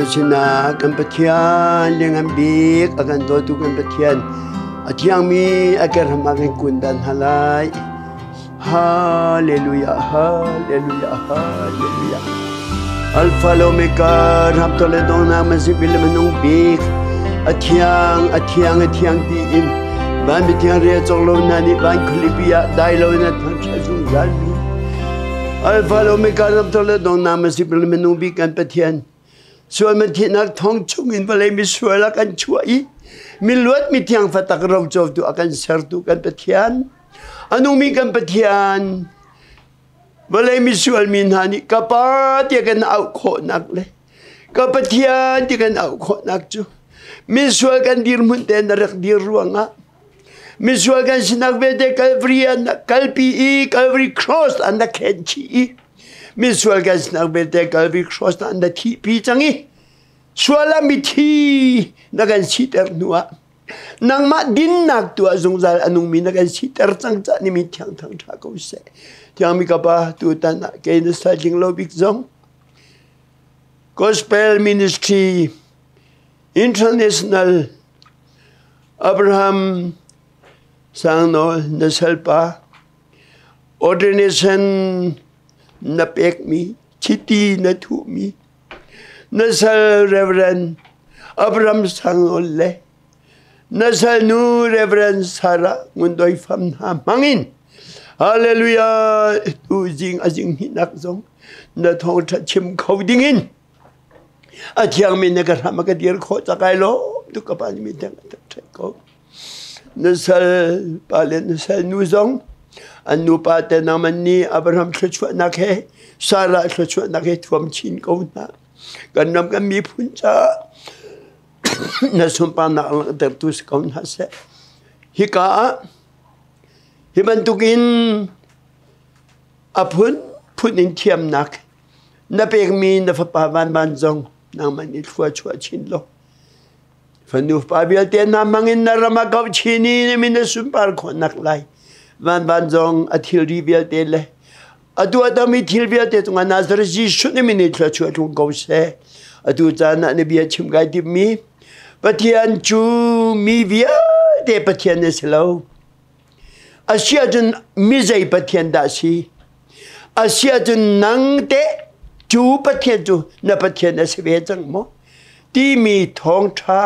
Bawipa sinah kan Pathian lianngan bik a kan dawtu kan Pathian a thiangmi a kerham ah kan kun dan hna lai. Hallelujah, hallelujah, hallelujah. Alpha le Omega, ramto le donghnak masik bil minung bik, a thiang, a thiang, a thiang tiin van mithiang ria cawk lo na nih van khualipi ah dai lo na thangṭhat zungzal mi. Alpha le Omega, ramto le donghnak masik bil minung bik kan Pathian. Sual man thihnak thong chungin vawlei misual a kan chuah i miluat mithiang fatak rocotu a kan sertu kan Pathian. A nungmi kan Pathian, vawlei misual mi hna nih ka Pa tiah kan auh khawhnak le ka Pathian ti kan auh khawhnak cu misual kan dirhmun te na rak dir ruangah misual kan sinak vialte Calvary an kalpi i Calvary cross an na khen chih i misual kan sinak vialte Calvary cross an na thihpi cang i sual ah mithi na kan siter hnu ah nangmah dinnak tuah zungzal a nungmi na kan siter cang cah ni mi thiang thang ṭha ko seh. Thiangmi ka pa, tutan ah kei na sal lo bik zong Gospel Ministry International Abraham Sangnawl na salpa ordination na pekmi chiti na thuhmi na sal Reverend Abraham Sangnawl le na salnu Reverend Sarah Ngundoi Fam hna hmangin Hallelujah tu zing a zing hnih zong na thawngṭha chim kho dingin a thiangmi na ka hram a ka dir khawh cakai lo tu ka pa nih mi theng a ṭhat ko na sal pa le na sal nu zong an nupa te nangman nih Abraham thluachuahnak he Sarah thluachuahnak he thuam chin ko hna kan ram kan miphun caah na sunparnak langhtertu si ko hna seh hika ah hi bantukin a phun phun in thiamnak na pekmi na fapa vanvan zong nangmah nih thlua chuah chin law fanu pa vialte na mangin na ram a kau chin i na min na sunpar khawhnak lai vanvan zong a thilri vialte le a tuahtermi thil vialte cungah Nazareth Jesuh nih min i thluachuah tlung ko seh atu caan ah na bia chim kai timmi Pathian cu mi vialte Pathian a si lo A si ahcun mi zei Pathian dah si? A si ahcun nang teh cu Pathian cu na Pathian a si ve cang maw? Timi thawngṭha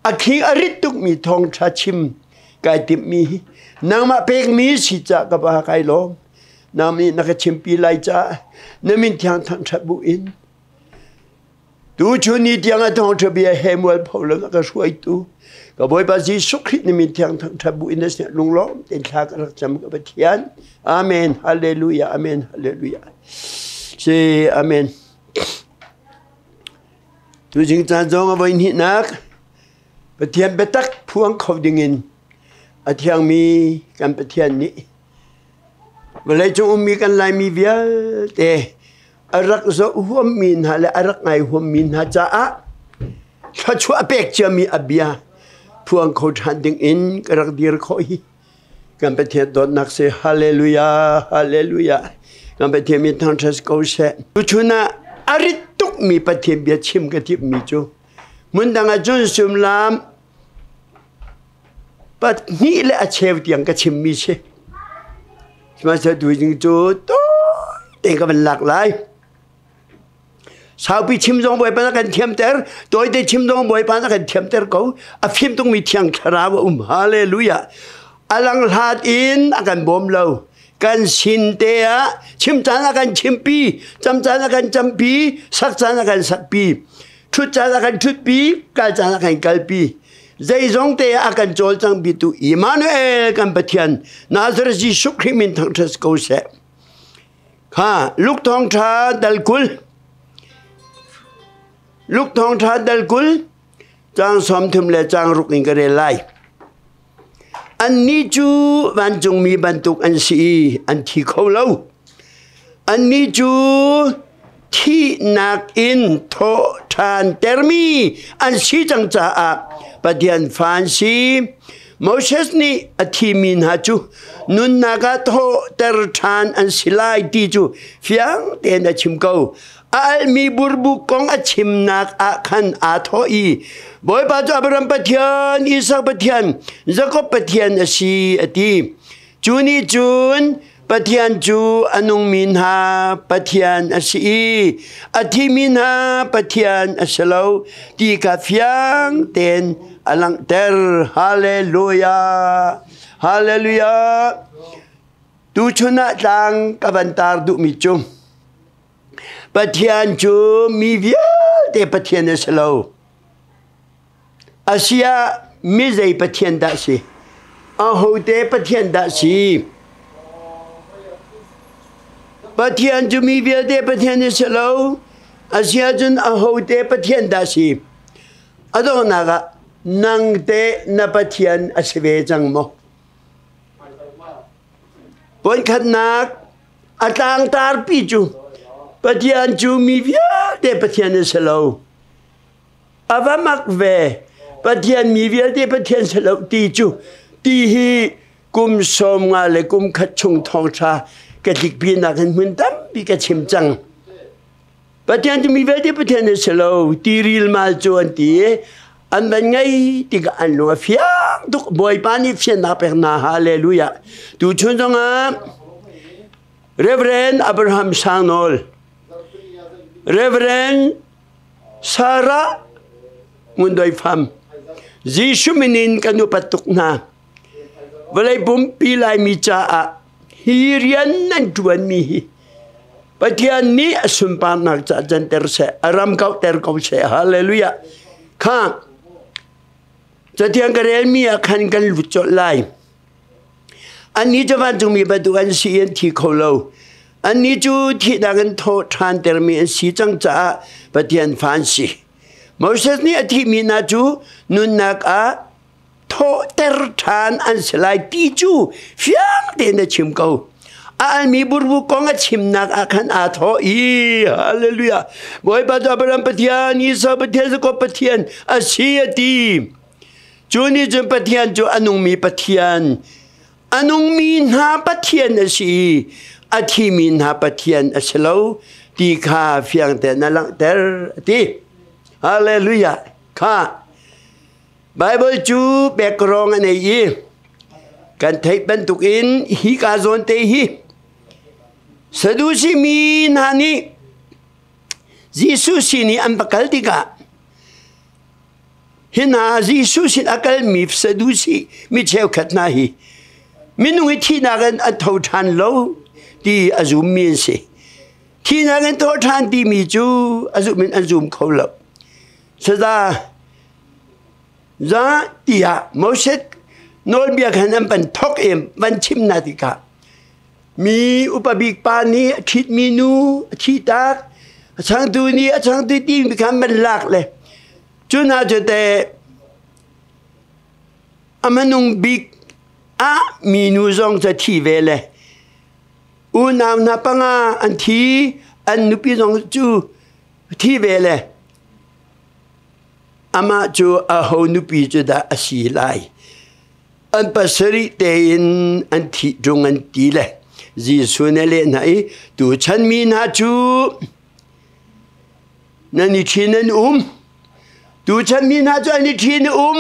a khing a rit tukmi thawngṭha chim kai timhmi hi nangmah pekmi si cah ka pa kai lawm. Nang nih na ka chimpi lai caah na min thiang thangṭhat bu in Tuchun ni tiang a thawngṭha bia he mualpho lo na ka hruaitu ka Bawipa Jesuh Khrih na min thiang thangṭhat bu in na sinah lunglawm tein thla ka rak cam ka Pathian. Amen. Hallelujah. Amen. Hallelujah. Si amen. Tuzing caan zong a voi hnihnak Pathian biatak phuang kho dingin a thiangmi kan Pathian nih vawleicung ummi kan Laimi vialte a rak zoh huammi hna le a rak ngai huammi hna caah thluachuah pek ciami a bia phuang kho ṭhan ding in ka rak dir khawh hi kan Pathian dawtnak si. Hallelujah, hallelujah. Kan Pathian min thangṭhat ko seh. Tuchun ah a rit tukmi Pathian bia chim ka timhmi cu hmun dang ah cun sumlam 2 le a cheu tiang ka chimmi si. Sihmanhsehlaw tuzing cu tawite ka van lak lai. Saupi chim zong Bawipa na kan thiamter, tawite chim zong Bawipa na kan thiamter ko. A fim tungmi Thiang Thlarau a um. Hallelujah. A lang hlat in a kan bawm lo. Kan sin te ah chim caan a kan chimpi, cam caan a kan campi, sak caan a kan sakpi, ṭhut caan a kan ṭhutpi, kal caan a kan kalpi. Zeizong te ah a kan cawlcang bitu Immanuel kan Pathian Nazareth Jesuh Khrih min thangṭhat ko seh. Kha Luke thawngṭha dal 20, Luke thawngṭha dal 20 caang 30 le caang 6 in ka rel lai. Annih cu vancungmi bantuk an si i an thi kho lo. Annih cu thihnak in thawh ṭhan termi an si cang caah Pathian fa an si. Moses nih a thimi hna cu nunnak ah thawhter ṭhan an si lai ti cu fiang tein a chim ko. A almi burbuk kong a chimnak ah khan aa thawh i Bawipa cu Abraham Pathian, Isak Pathian, Jakob Pathian a si, a ti. Cu nih cun Pathian cu a nungmi hna Pathian a si i a thimi hna Pathian a si lo ti kha fiang tein a langhter. Hallelujah! Hallelujah! Tuchun ah tlang ka van tar duhmi cu Pathian cu mi vialte Pathian a si lo. Asiah mi zei Pathian dah si? Ahote Pathian dah si? Pathian cu mi vialte Pathian a si lo. Asiah cun ahote Pathian dah si? A donghnak ah nang teh na Pathian a si ve cang maw? Voikhatnak a tlangtarpi cu Pathian cu mi vialte Pathian a si lo. A va mak ve. Pathian mi vialte Pathian si lo ti cu ti hi kum 50 le kum khat chung thawngṭha ka tlikpinak in hmun tampi ka chim cang. Pathian cu mi vialte Pathian a si lo ti rilmal cu an ti i an van ngei tikah an lung a fiang tuk. Bawipa nih fiannak pek hna. Hallelujah. Tuchun zongah Reverend Abraham Sangnawl, Reverend Sarah Ngundoi Pham, Jesuh min in kan upat tuk hna. Vawlei pumpi Laimi caah hi rian nan ṭuanmi hi Pathian nih a sunparnak ca canter seh, a ram kauhter ko seh. Hallelujah. Kha cathiang ka relmi ah khan kan lut colh lai. Annih cu vancungmi bantuk an si i an thi kho lo. Annih cu thihnak in thawh ṭhantermi an si cang caah Pathian fa an si. Moses nih a thihmi hna cu nunnak ah thawhter ṭhan an si lai ti cu fiang tein a chim ko. A almi burbu kong a chimnak ah khan aa thawh i hallelujah Bawipa cu Abraham Pathian, Esau Pathian, Jakob Pathian a si a ti. Cu nih cun Pathian cu a nungmi Pathian, a nungmi hna Pathian a si i a thimi hna Pathian a si lo ti kha fiang tein a langhter a ti. Hallelujah. Kha Baibal cu background a nei i kan theih bantukin hi ka zawn te hi Sadusi mi hna nih Jesuh sin i an va kal tikah hi hna Jesuh sin a kalmi Sadusi mi cheukhat hna hi minung i thihnak in an tho ṭhan lo ti a zummi an si. Thihnak in tho ṭhan timi cu a zum in an zum kho lo. Saza za tiah Moses nawlbia khan an van thok i van chim hna tikah mi upa bik pa nih a ṭhitmi nu a thihtak a changtu nih a changtu timi khan van lak le cu hna cu teh a hmanung bik ah minu zong cu a thi ve le unau hna panga an thi an nupi zong cu thi ve le amah cu aho nupi cu dah a si lai an pasarih tein an thih ṭung an ti le Jesuh nih a leh hna i tuchan mi hna cu nan i ṭhi nan um tuchan mi hna cu an i ṭhi an um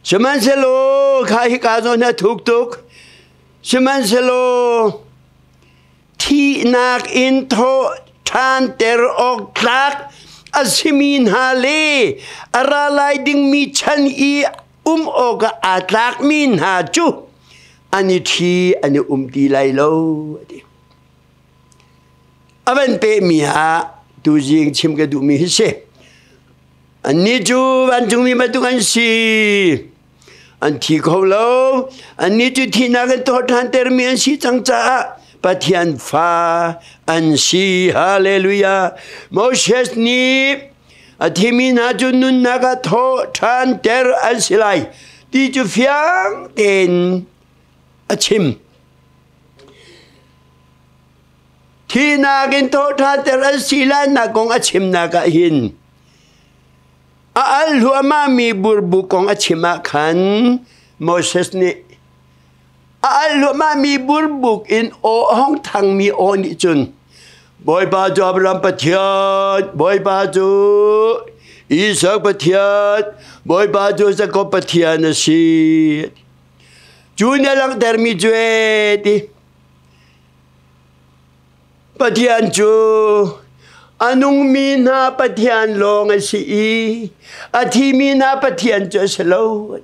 sihmanhsehlaw kha hika zawn a thuk tuk sihmanhsehlaw Thihnak in thawh ṭhanter awk tlak a simi hna le a ra lai dingmi chan i um awkah aa tlakmi hna cu an i ṭhi an i um ti lai lo a ti. A van pehmi ah tuzing chim ka duhmi hi si. Annih cu vancungmi bantuk an si. An thi kho lo. Annih cu thihnak in thawh ṭhantermi an si cang caah Pathian fa an si. Hallelujah. Moses nih a thimi hna cu nunnak ah thawh ṭhanter an si lai ti cu fiang tein a chim. Thihnak in thawh ṭhanter an si lainak kong a chimnak ah hin A al hluahmahmi burbu kong a chim ah khan Moses nih a al hluahmahmi burbuk in aw a hung thangmi aw nih cun Bawipa cu Abraham Pathian, Bawipa cu Isak Pathian, Bawipa cu Jakob Pathian a si. Cu nih a langhtermi cu e ti. Pathian cu a nungmi hna Pathian lawng a si i a thimi hna Pathian cu a si lo.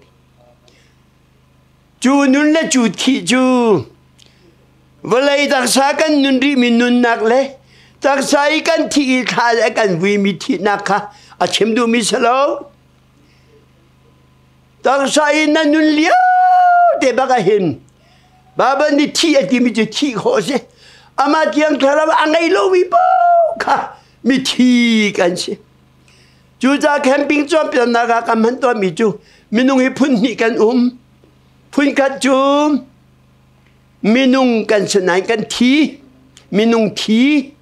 Cu nun le cu thih cu vawlei taksa kan nun rihmi nunnak le taksa i kan thih i thla le kan vuimi thihnak kha a chim duhmi si lo. Taksa i na nun lio te bak ah hin Baibal nih thih a timi cu thih khawh a si. Amah Thiang Thlarau a ngei lomi paoh kha mithi kan si. Cucaah camping cawnpiaknak ah kan hman tawnmi cu minung hi phun hnih kan um. Phun khat cu minung kan si nain kan thi. Minung thi.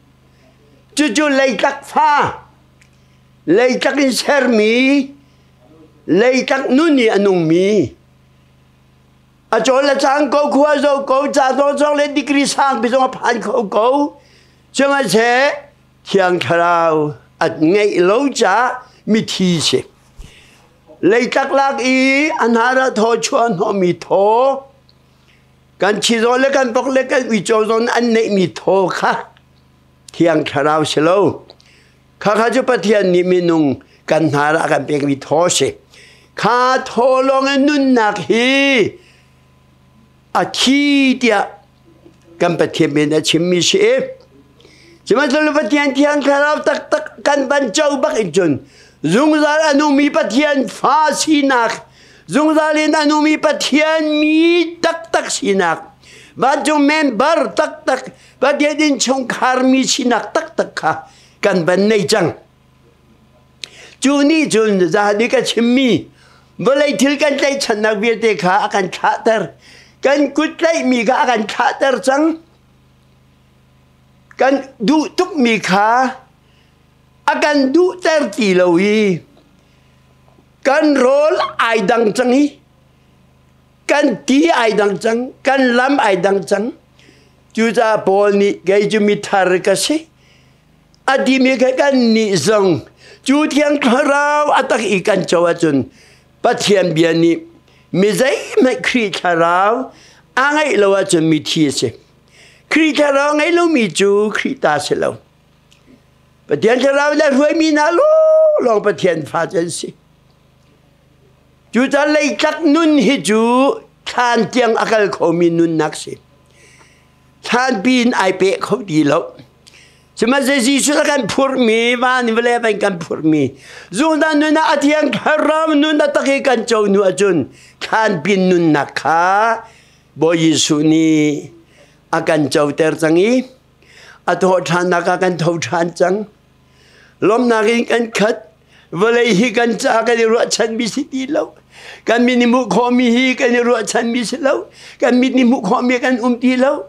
Cucu leitlak fa, leitlak in sermi, leitlak nun i a nungmi. A cawl le cang ko, khua zo ko, ca zong zong le degree sang pi zong a phan kho ko. Sihmanhseh Thiang Thlarau a ngeih lo caah mithi si. Leitlak lak i a hnar ah thaw chuah hnawhmi thaw, kan chizaw le kan vok le kan uico zong an neihmi thaw kha Thiang Thlarau si lo. Khakha cu Pathian nih minung kan hnar ah a kan pekmi thaw si. Kha thaw lawng in nunnak hi a thi tiah kan Pathian min a chimmi si. Sihmanhsehlaw Pathian Thiang Thlarau taktak kan van co bak in cun zungzal a nungmi Pathian fa sinak, zungzal in a nungmi Pathian mi taktak sinak, vancung member taktak, Pathian innchungkhar mi sinak taktak kha kan van nei cang. Cu nih cun zahni ka chimmi vawlei thil kan tlaihchannak vialte kha a kan thlahter. Kan kut tlaihmi kha a kan thlahter cang. Kan duh tukmi kha a kan duhter ti lo i kan rawl ai dang cang i kan ti ai dang cang, kan lam ai dang cang. Cucaah Paul nih kei cu mithar ka si a timi kha kan nih zong cu Thiang Thlarau a tak i kan co ahcun Pathian bia nih mi zeihmanh Khrih Thlarau a ngeih lo ahcun mithi a si. Khrih Thlarau ngei lomi cu Khrih ta si lo. Pathian Thlarau le hruaimi hna lawng Pathian fa cu an si. Cucaah leitlak nun hi cu thlan tiang a kal khomi nunnak si. Thlanpi in ai peh kho ti lo. Sihmanhsehlaw Jesuh a kan phurhmi, van in vawlei van kan phurhmi, zungzal nun ah a thiang thlarau nun a tak i kan co hnu ahcun thlanpi nunnak kha Bawi Jesuh nih a kan coter cang i a thawhṭhannak ah kan tho ṭhan cang. Lawmhnak in kan khat. Vawlei hi kan caah kan i ruahchanmi si ti lo. Kan mit nih hmuh khawhmi hi kan i ruahchanmi si lo. Kan mit nih hmuh khawhmi kan um ti lo.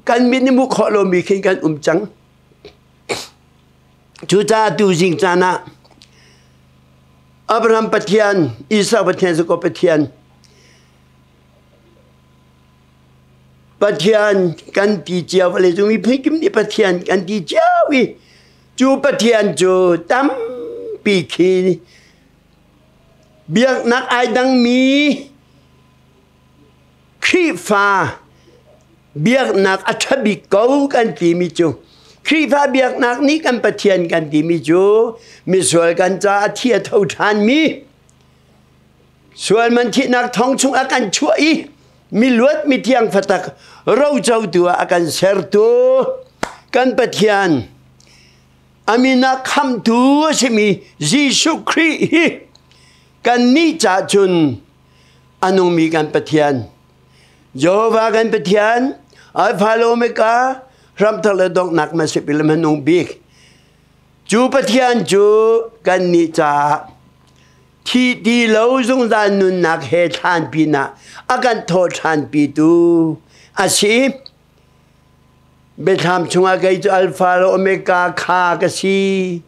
Kan mit nih hmuh khawh lomi khin kan um cang. Cucaah tu zing caan ah Abraham Pathian, Isaac Pathian, Jacob Pathian, Pathian kan ti cio vawlei cung miphun kim nih Pathian kan ti cio i cu Pathian cu tampi khi biaknak ai dangmi Khrihfa biaknak a ṭha bik ko kan timi cu Khrihfa biaknak nih kan Pathian kan timi cu misual kan caah a thi a tho ṭhanmi Sual man thihnak thong chung a kan chuah i miluat mithiang fatak rocotu ah a kan sertu kan Pathian a min ah khamhtu a simi Jesuh Khrih hi kannih ca cun a nungmi kan Pathian Jehovah kan Pathian Alpha le Omega hramthar le donghnak hmasik le hmanung bik cu Pathian cu kannih caah Thi ti lo zungzal nunnak he thlan pinah a kan thawh ṭhanpitu a si. Biathlam chungah kei cu Alpha le Omega kha ka si.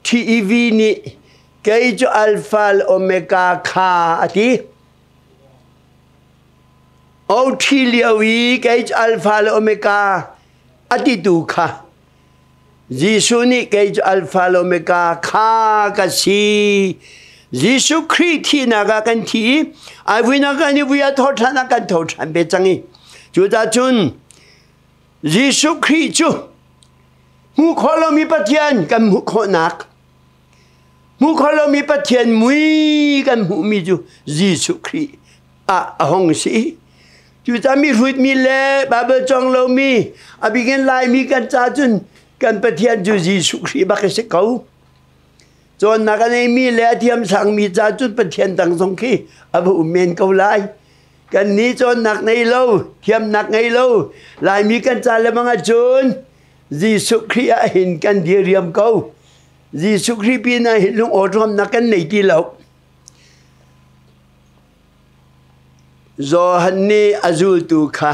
TEV nih kei cu Alpha le Omega kha a ti. O thi lio i kei cu Alpha le Omega a titu kha. Jesuh nih kei cu Alpha le Omega kha ka si. Jesuh Khrih thihnak ah kan thi i ai vuinak kan i vui a tho ṭhan ah kan tho ṭhan ve cang i cucaah cun Jesuh Khrih cu hmuh khawh lomi Pathian kan hmuh khawhnak hmuh khawh lomi Pathian mui kan hmuhmi cu Jesuh Khrih ah a hong si. Cucaah mi hrutmi le Baibal cawng lomi a bikin Laimi kan ca cun kan Pathian cu Jesuh Khrih bak a si ko. Cawnnak a neimi le a thiamsangmi ca cun Pathian dang zong khi a va um men ko lai. Kan nih cawnnak ngei lo, thiamnak ngei lo, Laimi kan ca le bang ahcun Jesuh Khrih ah hin kan diriam ko. Jesuh Khrih pin ah hin lung awṭawmnak kan nei ti lo. Johan nih a zultu kha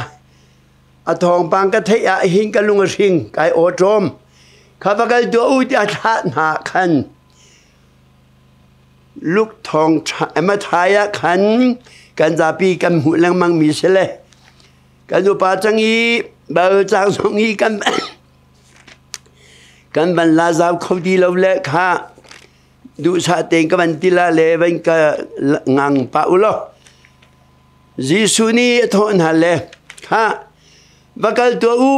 a thawngpang ka theih ah hin ka lung a hring, kai awṭawm. Kha va kal tuah u tiah thlah hna khan Luke thawng Matthai ah khan kan zapi kan hmuh lengmang mi si le kan upa cang i Baibal caang zong i kan kan van la zau kho ti lo le kha duhsah tein ka van ti la le van ka ngang pah u law Jesuh nih a thawh hna le kha va kal tuah u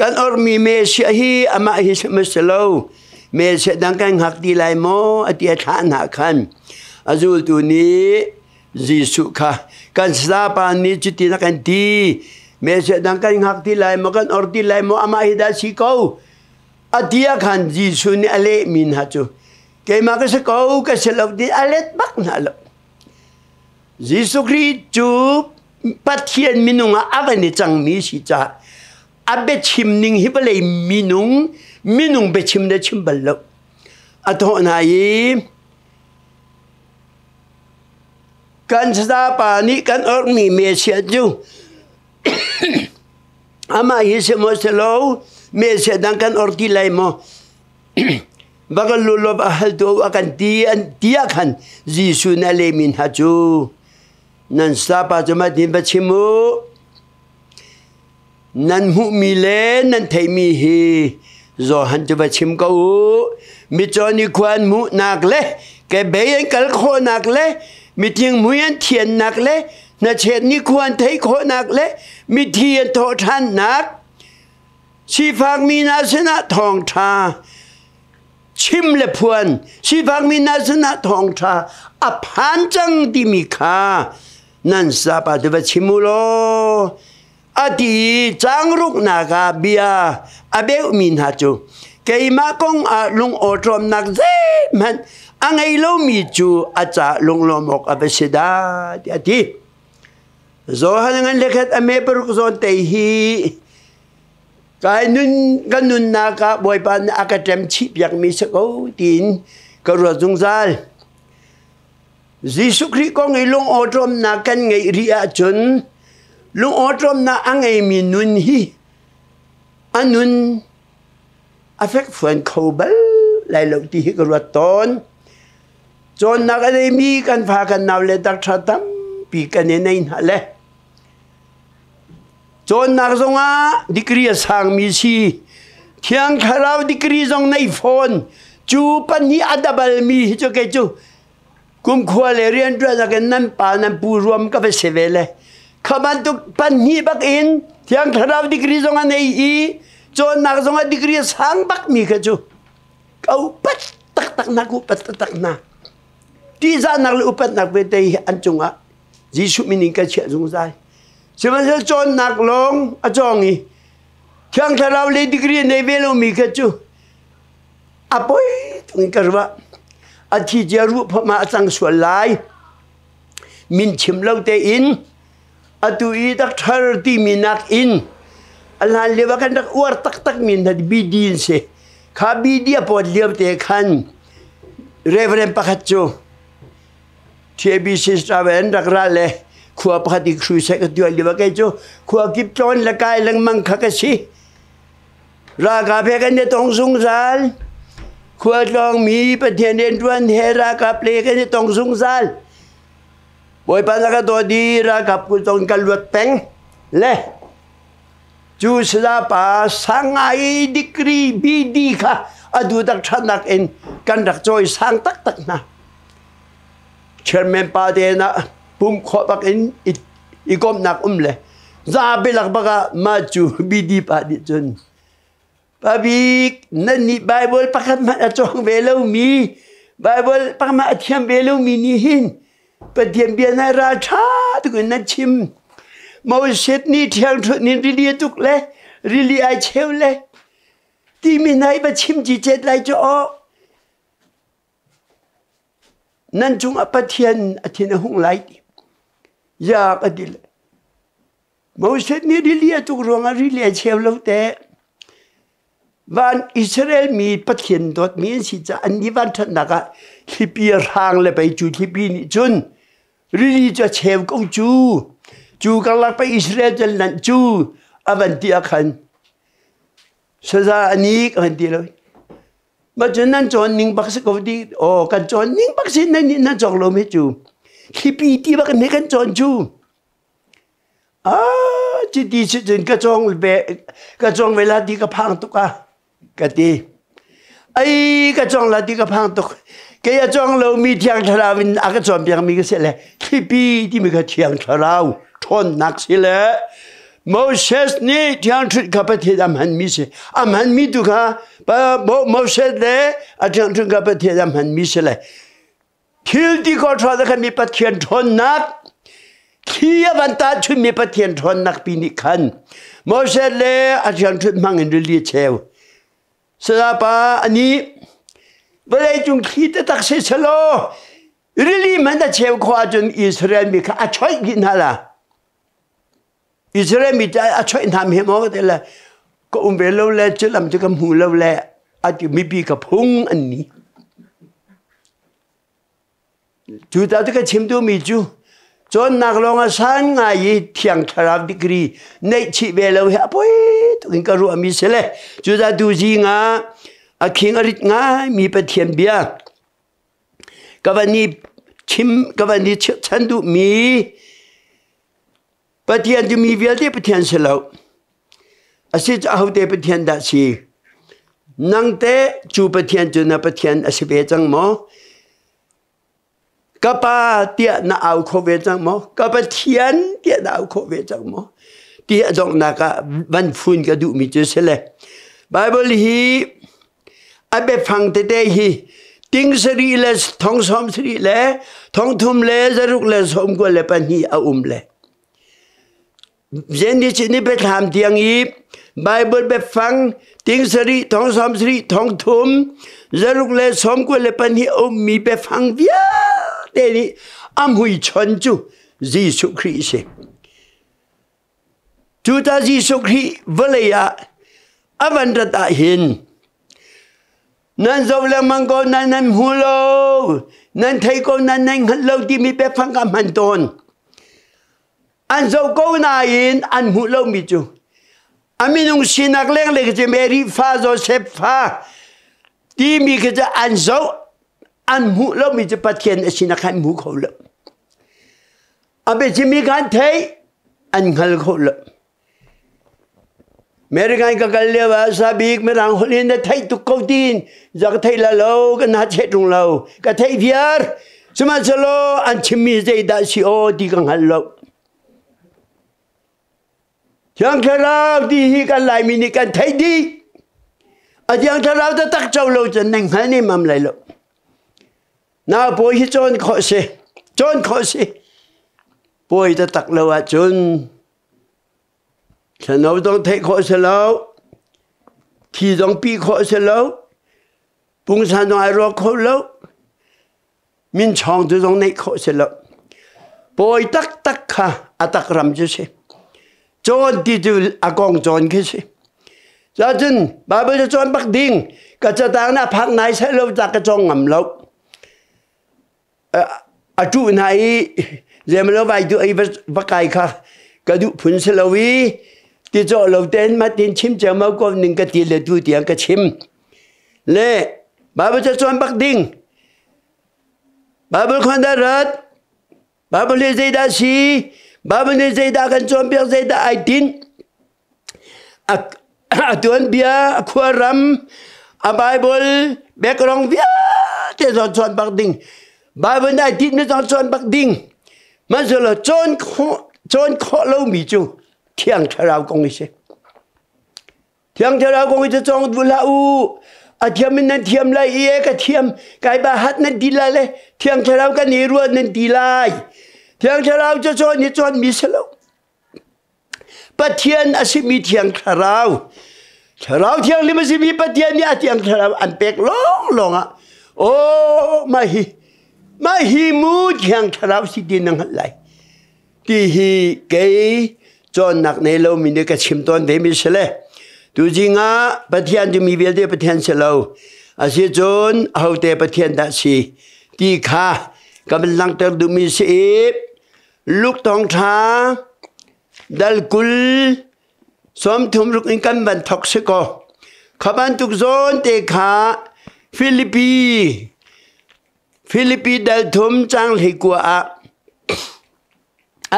kan ormi Messiah hi amah hi si lo Messiah dang kan hngak ti lai maw a ti a thlah hna khan a zultu nih Jesuh kha kan sapa nih cutin a kan ti Messiah dang kan hngak ti lai maw kan or ti lai maw amah hi dah si ko A ti ah khan Jesuh nih a lehmi hna cu keimah ka si ko ka si lo ti a let bak hna lo. Jesuh Khrih cu Pathian minung ah a van i cangmi si caah a biachim ning hi vawlei minung minung biachim le chim bal lo. A thawh hna i kan pa nih kan orhmi Messiah cu Amah hi si maw si lo mesiah dang kan or ti lai maw? Va kan lulop a hal tu a kan ti an ti ah khan Jesuh nih a lehmi hna cu nan sapa cu mah tin va chim u. Nan hmuhmi le nan theihmi hi Johan cu va chim ko u. Mitcaw nih khua an hmuhnak le kebei an kal khawhnak le mitling mui an thiannak le hnachet nih khua an theih khawhnak le mithi an thawh ṭhannak sifakmi hna sinah thawngṭha chim le phuan sifakmi hna sinah thawngṭha a phan cang timi kha nan sapa tu va chim u law a ti i changruknak ah bia a beuhmi hna cu keimah kong ah lung awṭawmnak zeihmanh a ngei lomi cu a ca lunglawm awk a va si dah tiah a ti. Johan ngan le khat a me paruk zawn te hi kai nun ka nunnak ah Bawipa nih a ka ṭem chih piakmi si ko tiin ka ruat zungzal. Jesuh Khrih kong i lungawṭawmnak kan ngeih rih ahcun lungawṭawmnak a ngeimi nun hi a nun a fekfuan kho bal lai lo ti hi ka ruat tawn. Cawnnak a neimi kan fa kan nau le dakṭha tampi kan i nei hna le cawnnak zongah degree a sangmi si Thiang Thlarau degree zong nei fawn cu pahnih a dabalmi hi cu kei cu Kumkhua le rianṭuan in nan pa nan pu ruam ka va si ve le kha bantuk pahnih bak in Thiang Thlarau degree zong a nei i cawnnak zong a degree a sang bak mi kha cu ka upat taktak na ka upat taktak hna ṭihzahnak le upatnak vialte hi an cungah Jesuh min in ka chiah zungzal sihmanhsehlaw cawnnak lawng a cawng i Thiang Thlarau le degree a nei ve lomi kha cu a poi tuk in ka ruah a thi cia ruh phom ah a cang sual lai min chim lo tein atu i doctor timi nak in a hlan lio ah kan rak uar taktak mi hna BD in si kha BD a pawt lio te khan Reverend pakhat cu TABC travel an rak ra le khua pakhat i crusade ka tuah lio ah kei cu khua kip tlawn le kai lengmang kha ka si Ralkap he kan i tong zungzal. Khualtlawngmi Pathian rianṭuan he ralkap le kan i tong zungzal. Bawipa na ka dawt i ralkap kut zong kan luat peng. Le Cu saya pa sangai degree BD kha adu tak ṭhatnak in kan rak cawi sang taktak hna. Chairman pa te na pum khawh bak in i komhnak um le zapi lak bak ah mah cu BD pa nih cun pabik nan nih Bible pakhat hmanh a cawng ve lomi Bible pakhat hmanh a thiam ve lomi nih hin Pathian bia na ral ṭha tuk in nan chim. Moses nih ṭhiangṭhunh in rili a tuk le rili ai cheu le timi hna i va chim cicet lai cu aw. Nan cungah Pathian a thin a hung lai ti. Ya ka ti le. Moses nih rili a tuk ruangah rili a cheu lo te. Van Israel mi Pathian dawtmi an si caah an nih vanṭhatnak ah thlipi a hrang le pei cu thlipi nih cun rili cu a cheu ko cu. Cu karlak pei Israel cu an lanh cu a van ti ah khan saza a nik a van ti lo. Mah cun nan cawn ning bak si ko ti aw kan cawn ning bak si nan nih nan cawng lo mi cu thlipi ti bak in kan cawn cu. Ah, chiti si cun ka cawng ve ka cawng ve la ti ka phang tuk ah ka ti. Ai ka cawng la ti ka phang tuk. Kei a cawng lo mi thiang thlarau in a ka cawnpiak mi ka si le thlipi timi kha thiang thlarau ṭhawnnak si le Moses nih thiang ṭhut kha Pathian a hmanmi si. A hmanmi tu kha Moses le a thiang ṭhut kha Pathian a hmanmi si le Thil ti ko ṭhawn khan mi Pathian ṭhawnnak thli a van tahchunmi Pathian ṭhawnnak pi nih khan Moses le a ṭhiangṭhunh hmang in rili a cheu. Sayapa anih vawlei cung thli taktak si selaw rili hmanh a cheu khawh ahcun Israel mi kha a choih dih hna la. Israel mi a choih hna mi maw te le ka um ve lo le cu lam cu ka hmu lo le a ti mipi ka phung an ni. Cu ta ka chim tu mi cu cawnnak lawng a san ngai i thiang thlarau degree neih chih ve lo hi a poi tuk in ka ruah mi si le cu ta tu zing ah a khing a rit ngai mi Pathian bia ka van i chim ka van i chan duh mi Pathian cu mi vialte Pathian si lo. A si cu ahote Pathian dah si? Nang te cu Pathian cu na Pathian a si ve cang maw? Ka pa tiah na au kho ve cang maw? Ka Pathian tiah na au kho ve cang maw? Ti a donghnak ah van fun ka duhmi cu si le Bible hi a biafang tete hi ting sarih le thong sawm sarih le thong thum le zaruk le sawm kua le pahnih a um le Zen ni biathlam tiang i Bible biafang ting sarih thong sawm sarih thong thum zaruk le sawm kua le pahnih a ummi biafang vialte nih a muichon cu Jesuh Khrih si. Cuta Jesuh Khrih vawlei ah a van rat ah hin nan zoh lengmang ko nan nan hmu lo nan thei ko nan nan hngalh lo timi biafang ka hman tawn. An zoh ko nain an hmuh lomi cu a minung sinak lenglei cu Mary fa Joseph fa timi khi cu an zoh an hmuh lomi cu Pathian a sinak kha an hmu kho lo. A biachimmi kha an theih, an hngal kho lo. American ka kal lio ah sabik mirang holh in na theih tuk ko tiin za ka theih la lo ka na cheh ṭung lo ka theih viar sihmanhsehlaw an chimmi zeidah si aw ti ka hngal lo Thiang Thlarau ti hi kan Laimi nih kan theih dih a Thiang Thlarau taktak co lo cun nan hngal ne mam lai lo Na pawi hi cawn khawh si. Cawn khawh si. Pawi taktak lo ahcun thlano zong theih khawh si lo. Thi zong pi khawh si lo. Pungsan zong ai ruak kho lo. Min chawng tu zong neih khawh si lo. Pawi taktak kha a tak ram cu si. Cawn ti cu a kong cawn khi si. Cun Bible cu cawn bak ding ka catang na phak nai sai lo ta ka cawng ngam lo. A tu hna i zemlo vai tu ai va kai kha ka duh phun si lo i ti cawh lo ten ma tin chim ceu mau ko ning ka ti le tu tiang ka chim. Le Bible cu cawn bak ding. Bible khon da rat Bible nih zeidah si? Bible nih zeidah kan cawnpiak, zeidah ai tinh? A tuanbia, a khuaram, a Bible background vialte zong cawn bak ding. Bible nai titmi zong cawn bak ding. Hmanhsehlaw cawn khawh cawn khawh lomi cu Thiang Thlarau kong hi si. Thiang Thlarau kong hi cu cawng duh hlah u. A thiam in nan thiam lai i e ka thiam kai ba hat nan ti lai le Thiang Thlarau kan i ruah nan ti lai. Thiang Thlarau cu cawn hi cawn mi si lo. Pathian a simi Thiang Thlarau Thlarau Thianghlim a simi Pathian nih a Thiang Thlarau an pek lawnglawng ah aw mah hi mah hi mu Thiang Thlarau si ti na hngalh lai ti hi kei cawnnak nei lomi nih ka chim tawn ve mi si le tuzing ah Pathian cu mi vialte Pathian si lo asi cun ahote Pathian dah si ti kha ka van langhter duhmi si i Luke thawngṭha dal 20 36 in kan van thok si kaw kha bantuk zawn te kha Filipi Filipi dal thum cang hlei kua ah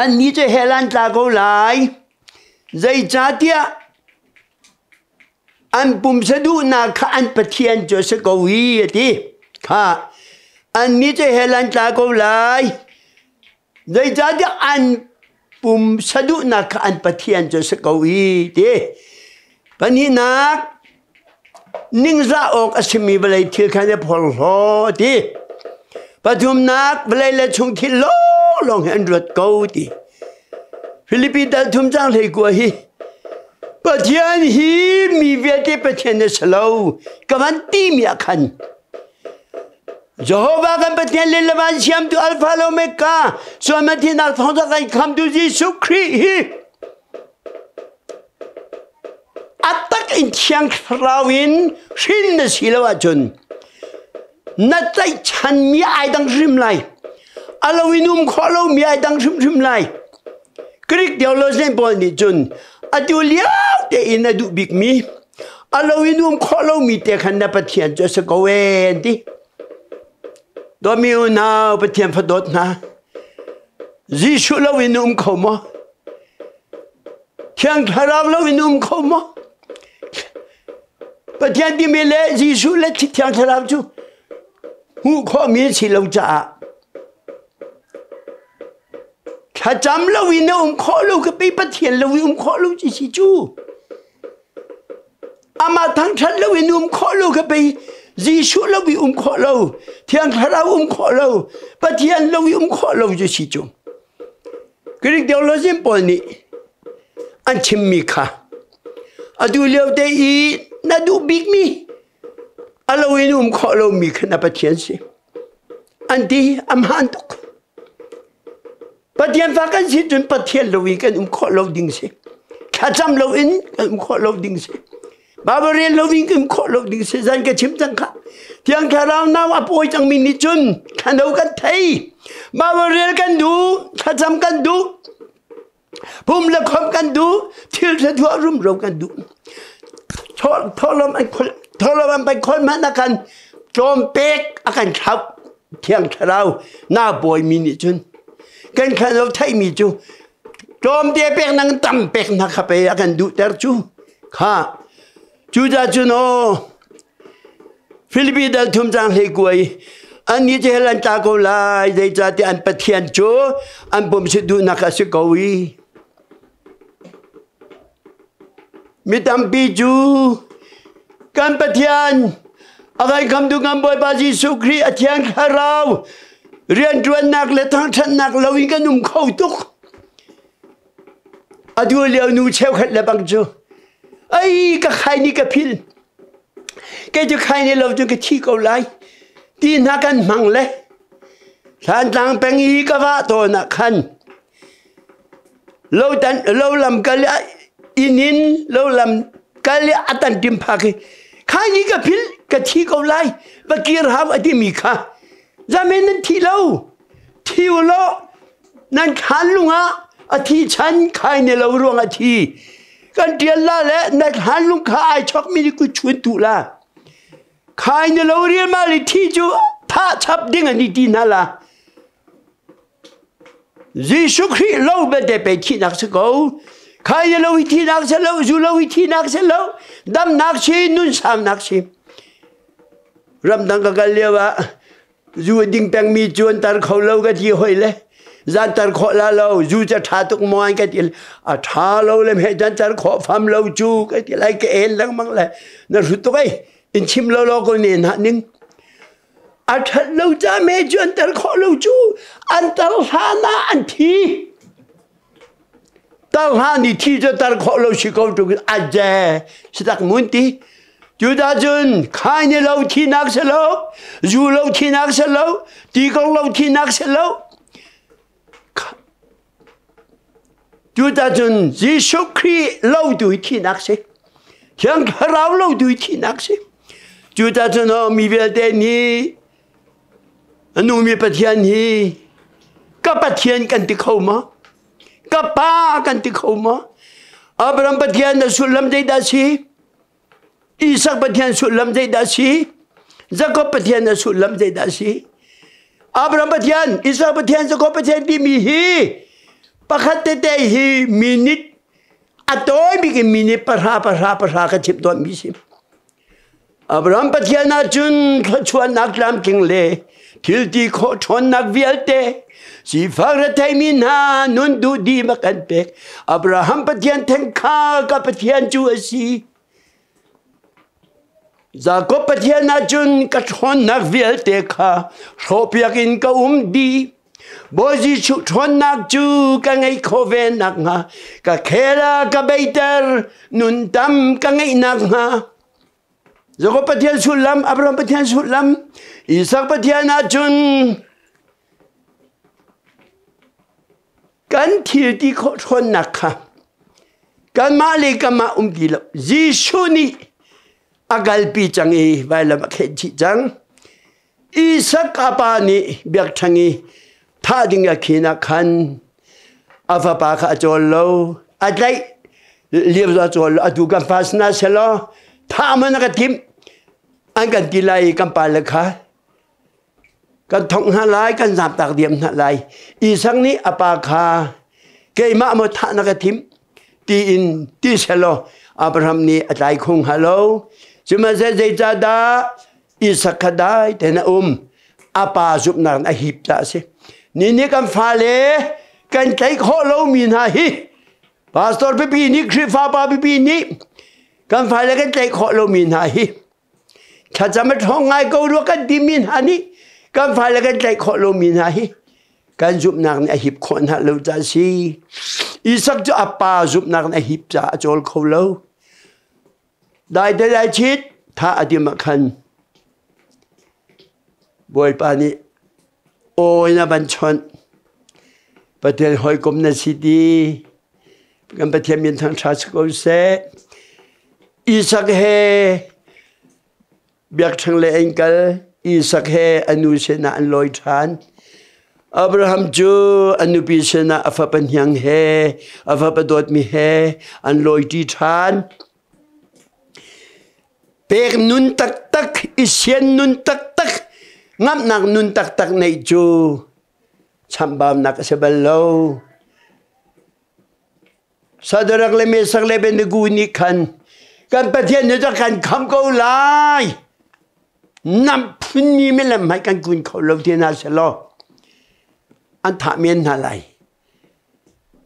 annih cu hell an tla ko lai zeicahtiah an pumsa duhnak kha an pathian cu a si ko hi a ti kha annih cu hell an tla ko lai zeicahtiah an pumsa duhnak kha an pathian cu a si ko hi ti pahnihnak ningzah awk a simi vawlei thil kha an i phorhlaw ti pathumnak vawlei le chung thil lawnglawng hi an ruat ko ti Filipi dal thum cang hlei kua hi Pathian hi mi vialte Pathian na si lo ka van timi ah khan Jehovah kan Pathian le van siamtu Alpha le Omega sual thinak thawng kan khamtu Jesuh Khrih hi a tak in thiang thlarau in hrin na si lo ahcun na tlaihchanmi ai dang hrim lai a lo in um khawh lomi ai dang hrimhrim lai Greek theologian pawl nih cun atu lio tein a duh bikmi a lo in um khawh lomi te khan na Pathian cu a si ko ee an ti Dawmi unau Pathian fadawt hna Jesuh lo in um kho maw Thiang Thlarau lo in um kho maw Pathian timi le Jesuh le Thiang Thlarau cu hmuh khawhmi si lo caah thlacam lo in na um khawh lo ka pe Pathian lo in um khawh lo ci si cu amah thangṭhat lo in um khawh lo ka pe Jesuh lo i um khawh lo Thiang Thlarau um khawh lo Pathian lo i um khawh lo cu si cu Greek theologian pawl nih an chimmi kha atu lio te i na duh bikmi a lo in um khawh lomi kha na Pathian si an ti a hmaan tuk Pathian fa kan si cun Pathian lo in kan um khawh lo ding si thlacam lo in kan um khawh lo ding si Bible rel lo in kan um khawh lo ding si zan ka chim cang kha Thiang Thlarau nau a pawi cangmi nih cun thlano kan thei Bible rel kan duh thlacam kan duh Pum le khom kan duh, thil ṭha rumro kan duh. Thawhlawm an thawhlawm an pai khol hmanh a kan tlawm pek a kan thlauh thiang thlarau na bawimi nih cun kan khan lo theihmi cu tlawmte pek nang tam pek na kha pe a kan duhter cu kha cucaah cun aw Filipi dal thum cang hlei kuai annih cu hell an tla ko lai zeicahtiah an Pathian cu an pum si duhnak a si ko i mi tampi cu kan Pathian a kan khamtu kan Bawipa Jesuh Khrih a Thiang Thlarau rianṭuannak le thangṭhatnak lo in kan um kho tuk atu lio nu cheukhat le bang cu ai ka khai ni ka phil kei cu khai ne lo cun ka thi ko lai ti hna kan hmang le Thlantlang peng i ka vah tawn ah khan lo tan lo lam kal inn in lo lam kal i a tan tim phak i khai ni ka phil ka thi ko lai va kir hau a timi kha zamen nan thi lo thi u law nan thlan lung ah a thi chan khai ne lo ruang a thi kan tial la le na thlan lung kha ai chok mi ni ku chun tu la khai ne lo rial ma li thi cu tha chap ding ani ti na la Jesuh Khrih lo belte pe thi nak si ko. Khai lo hi thinak si lo, zu lo hi thinak si lo, damnak si, nun saunak si. Ramdang ka kal lio ah zu a ding pengmi cu an tar kho lo ka ti hoi le zan tar khawh la lo zu ca ṭha tuk maw an ka ti a ṭha lo le meh zan tar khawh fam lo cu ka ti lai ka el lengmang le na hrut tuk ei in chim lo lo ko ne na ning a ṭhat lo ca me cu an tar khawh lo cu an tar hlan ah an thi tar hlan i thi cu tar khawh lo si ko tuk a je sitak mun ti Judah cun khai ni lo thinak si lo zu lo thinak si lo ti kong lo thinak si lo Judah cun Jesuh Khrih lo tu hi thinak si Thiang Thlarau lo tu hi thinak si Judah cun mi vialte nih A nungmi Pathian hi ka Pathian kan ti kho maw? Ka Pa kan ti kho maw? Abraham Pathian na sullam zeidah si? Isak Pathian sullam zeidah si? Jakob Pathian na sullam zeidah si? Abraham Pathian, Isak Pathian, Jakob Pathian timi hi pakhat tete hi minute a tawi bik in minute pahra pahra pahra ka chimh tawnmi si. Abraham Pathian ahcun thluachuahnak tlamtling le thilti khawh ṭhawnnak vialte sifak retheimi hna nun duh dih a kan pek. Abraham Pathian theng kha ka Pathian cu a si. Jakob Pathian ahcun ka ṭhawnnak vialte kha hrawhpiak in ka um dih. Bawi Jesuh ṭhawnnak cu ka ngeih khawh ve nakhnga ka khel ah ka beiter nun tam ka ngeih nakhnga Jakob Pathian sullam Abraham Pathian sullam Isak Pathian ahcun kan thil ti khawh ṭhawnnak kha kanmah le kanmah um ti lo Jesuh nih a kalpi cang i vailam a khenh chih cang Isak a pa nih biakṭheng i thah ding a khin ah khan a fapa kha a cawl lo, a tlaih lio a cawl lo. Atu kan fa sinah selaw thah man a ka timh an kan ti lai i kan pale kha kan thongh hna lai, kan zaamtak diam hna lai. Isak nih a pa kha keimah maw thah na ka timh tiin ti selaw Abraham nih a tlai kho hnga lo. Sihmanhsehlaw zeicahdah Isak kha dai tein a um. A pa zumhnak in a hip caah a si. Ni nih kan fale kan tlaih khawh lomi hna hi pastor pipi nih Khrihfa pa pipi nih kan fale kan tlaih khawh lomi hna hi thlacam a ṭhawng ngai ko rua kan timi hna nih kan fale kan tlaih khawh lomi hna hi kan zumhnak nih a hip khawh hna lo caah a si. Isak cu a pa zumhnak nih a hip caah a cawl kho lo. Dai te dai chit tha a tim ah khan Bawipa nih aw in a van chawnh. Pathian hawikom na si ti. Kan Pathian min thangṭha si ko seh. Isak he Biakṭheng le an kal. Isak he a nu sinah an lawi ṭhan. Abraham cu a nupi sinah a fapa hniang he a fapa dawtmi he an lawiṭi ṭhan. Pek nun taktak, i sian nun taktak, ngamhnak nun taktak neih cu chamhbaunak a si bal lo. Sadarak le Mesak le Abednego nih khan kan Pathian nih cun kan kham ko lai. Nam phunmi milem hmanh kan kun kho lo ti hna selaw an thah men hna lai.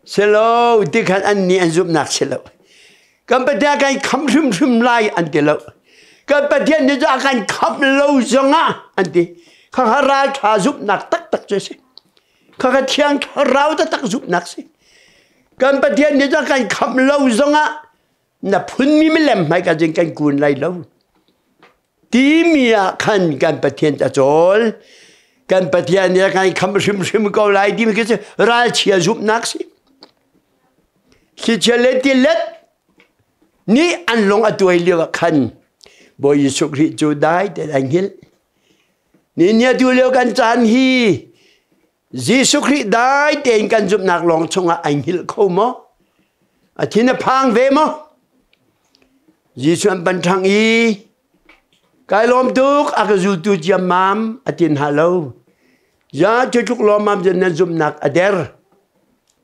Selo ti khan an nih an zumhnak si lo. Kan Pathian kan kham hrimhrim lai an ti lo. Kan Pathian nih cun a kan khamh lo zongah an ti. Khakha ralṭha zumhnak taktak cu a si. Khakha thiang thlarau taktak zumhnak si. Kan Pathian nih cun kan khamh lo zongah na phunmi milem hmai ka cun kan kun lai lo. Timi ah khan kan Pathian a cawl. Kan Pathian nih a kan khamh hrimhrim ko lai timi khi cu ralchia zumhnak si. Thlichia le tilet nih an lung a tuai lio ah khan Bawi Jesuh Khrih cu dai tein ai hngilh. Ni nia tu lio kan caan hi Jesuh Khrih dai tein kan zumhnak lawng chungah ai hngilh kho maw? A thin a phang ve maw? Jesuh an pan ṭhang i kai lawm tuk a ka zultu ciammam a tin hna lo. Ja cu tluk lawmmam cun nan zumhnak a der.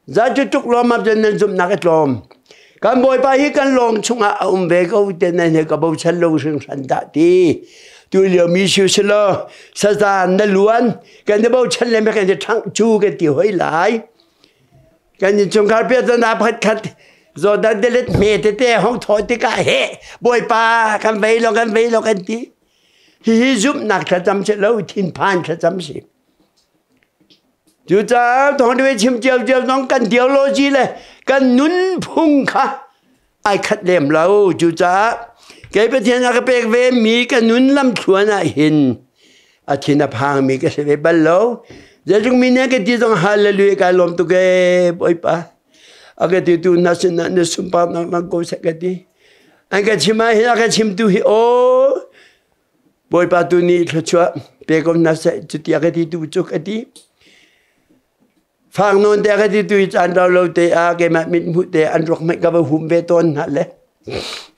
Ja cu tluk lawmmam cun nan zumhnak a tlawm. Kan Bawipa hi kan lawng chungah a um ve ko te nan he ka bochan lo hringhran dah ti. Tu lio mi siu si lo saza na luan kan i bochan le kan i ṭhangh cu kan ti hoi lai. Kan innchungkhar piahtana pakhat khat Jordan tilet hme tete hong thawh tikah he Bawipa kan vei lo kan vei lo kan ti. Hihi zumhnak thlacam si lo thinphan thlacam si. Cucaah thawngṭha chim cio zong kan theology le kan nunphung kha ai khat lem lo. Cucaah kei Pathian a ka pek ve mi ka nun lamthluan ah hin a thin a phangmi ka si ve bal lo. Zeitluk mi nih ka ti zong hallelujah kai lawm tuk ee Bawipa. A ka ti tu na sinah na sunparnak lang ko seh ka ti. An ka chim ah hin a ka chimtu hi aw Bawipa tu nih thluachuah pe ko hna seh cuti a ka ti tu cu ka ti. Fak nawn te a ka ti tu i caan rau lo te ah keimah mit hmuh te an ruak hmanh ka va hum ve tawn hna le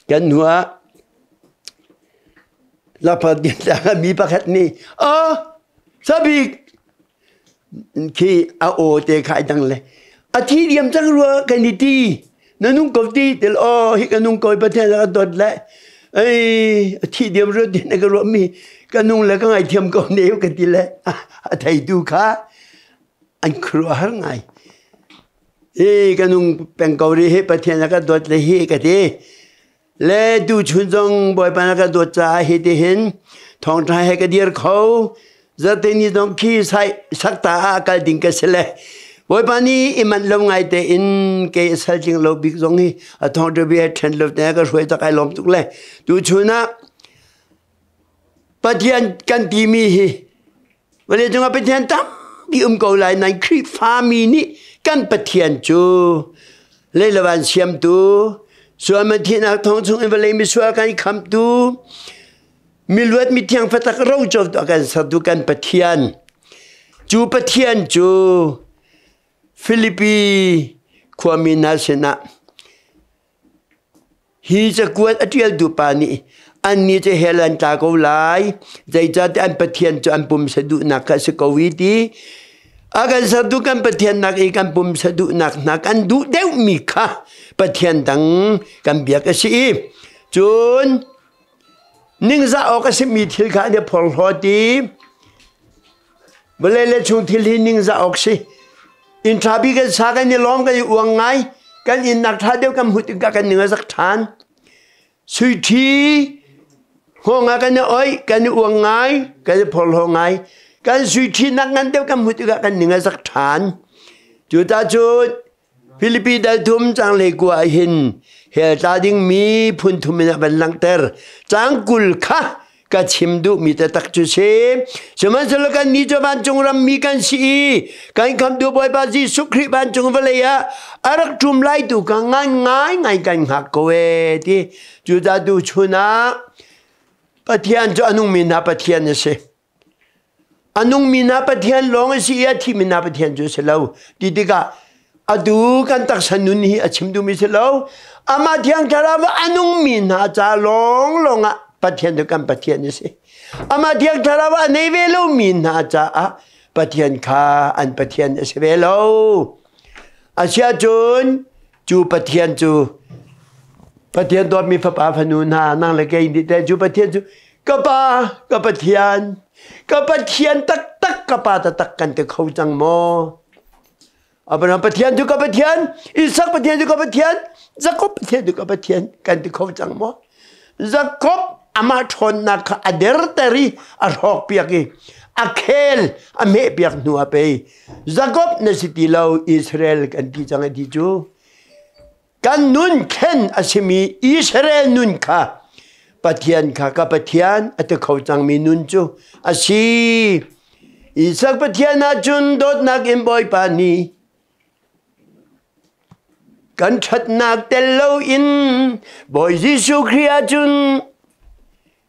kan hnu ah lakphak mi pakhat nih oh sabik khi a aw te kha ai dang le a thi diam cang rua kan i ti na nung ko ti til aw hi ka nung ko Pathian ka dawt le ei a thi diam rua ti na ka ruah mi ka nung le ka ngaithiam ko ne ka ti le a theitu kha an khuaruahhar ngai hi ka nung peng ko ri hi Pathian a ka dawt le hi ka ti le tu chun zong Bawipa na ka dawt caah hi ti hin thawngṭha he ka dir kho zate ni zong khi sai sakta ah kal ding ka si le Bawipa nih i manh lo ngai te in kei a sal tling lo bik zong hi a thawngṭha bia ṭhen lo te ka hruai tak ai lawm tuk le tu chun ah Pathian kan timi hi Vawleicung ah Pathian tampi um ko lai nain Khrihfami nih kan Pathian cu leilavan siamtu, sualman thihnak thawng chung in vawlei misual kan khamtu, miluat mithiang fatak rocotu a kan sertu kan Pathian. Cu Pathian cu Filipi khuami hna sinah Hi cakuat a ṭialtu pa nih annih cu hell an tla ko lai, zeicahtiah an Pathian cu an pumsa duhnak kha a si ko i ti. A kan sertu kan Pathian nak i kan pumsa duhnak hna kan duh deuhmi kha Pathian dang kan biak a si i cun ningzah awk a simi thil kha an i phorhlawt i vawlei le chung thil hi ningzah awk si. Inn ṭha bik kan sa kan i lawm kan i uang ngai. Kan innnak ṭha deuh kan hmuh tikah kan ning a zak ṭhan. Sui ṭhi hngawng ah kan i oih kan i uang ngai kan i phorhlaw ngai. Kan sui ṭhi nak ngan deuh kan hmuh tikah kan ning a zak ṭhan. Cuta cun Filipi dal thum cang le kua ah hin hell tla dingmi phun thum in a van langhter. Cang 20 kha ka chim duhmi taktak cu si. Sihmanhsehlaw kan nih cu vancung rammi kan si i kan khamtu Bawipa Jesuh Khrih vancung vawlei ah a rak ṭum lai tu kha ngan ngai ngai kan hngak ko ee ti. Cucaah tuchun ah Pathian cu a nungmi hna Pathian a si. A nungmi hna Pathian lawng a si i a thimi hna Pathian cu a si lo. Ti tikah atu kan taksa nun hi a chim duhmi si lo. Amah Thiang Thlarau a nungmi hna ca lawnglawng ah Pathian cu kan Pathian a si. Amah Thiang Thlarau a nei ve lomi hna caah Pathian kha an Pathian a si ve lo. Asiahcun cu Pathian cu Pathian dawtmi fapa fanu hna nang le kei nih teh cu Pathian cu ka pa ka Pathian ka Pathian taktak ka pa taktak kan ti kho cang maw? Abraham Pathian cu ka Pathian, Isak Pathian cu ka Pathian, Jakob Pathian cu ka Pathian kan ti kho cang maw? Jakob amah ṭhawnnak kha a derter i a hrawkpiak i a khel a hmehpiak hnu ah pei Jakob na si ti lo Israel kan ti cang ti cu kan nun thlen a simi Israel nun kha Pathian kha ka Pathian a ti kho cangmi nun cu a si. Isak Pathian ahcun dawtnak in Bawipa nih kan ṭhatnak tel loin Bawi Jesuh Khrih ahcun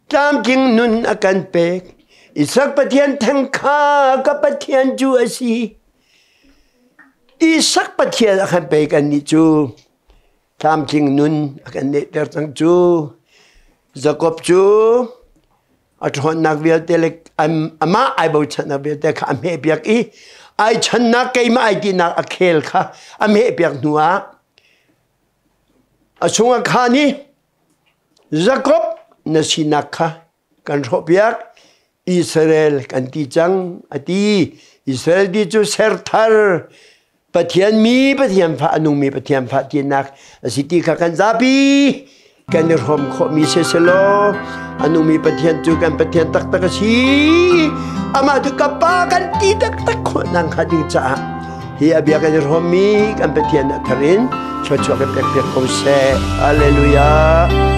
tlamtling nun a kan pek. Isak Pathian theng kha ka Pathian cu a si. Isak Pathian a kan pek annih cu tlamtling nun a kan nehter cang cu. Jakob cu a ṭhawnnak vialte le amah ai bochannak vialte kha a hmehpiak i ai channak keimah ai tinak a khel kha a hmehpiak hnu ah A chungah khan i Jakob na sinak kha kan hrawhpiak, Israel kan ti cang, a ti. Israel ti cu serthar Pathian mi Pathian fa, a nungmi Pathian fa tinak a si ti kha kan zapi kan i hrawm khawhmi siselaw, a nungmi Pathian cu kan Pathian taktak a si, amah cu ka Pa kan ti taktak khawh nak hnga ding caah hi a bia kan i hrawmmi kan Pathian a thar in thluachuah kan pek piak ko seh. Hallelujah.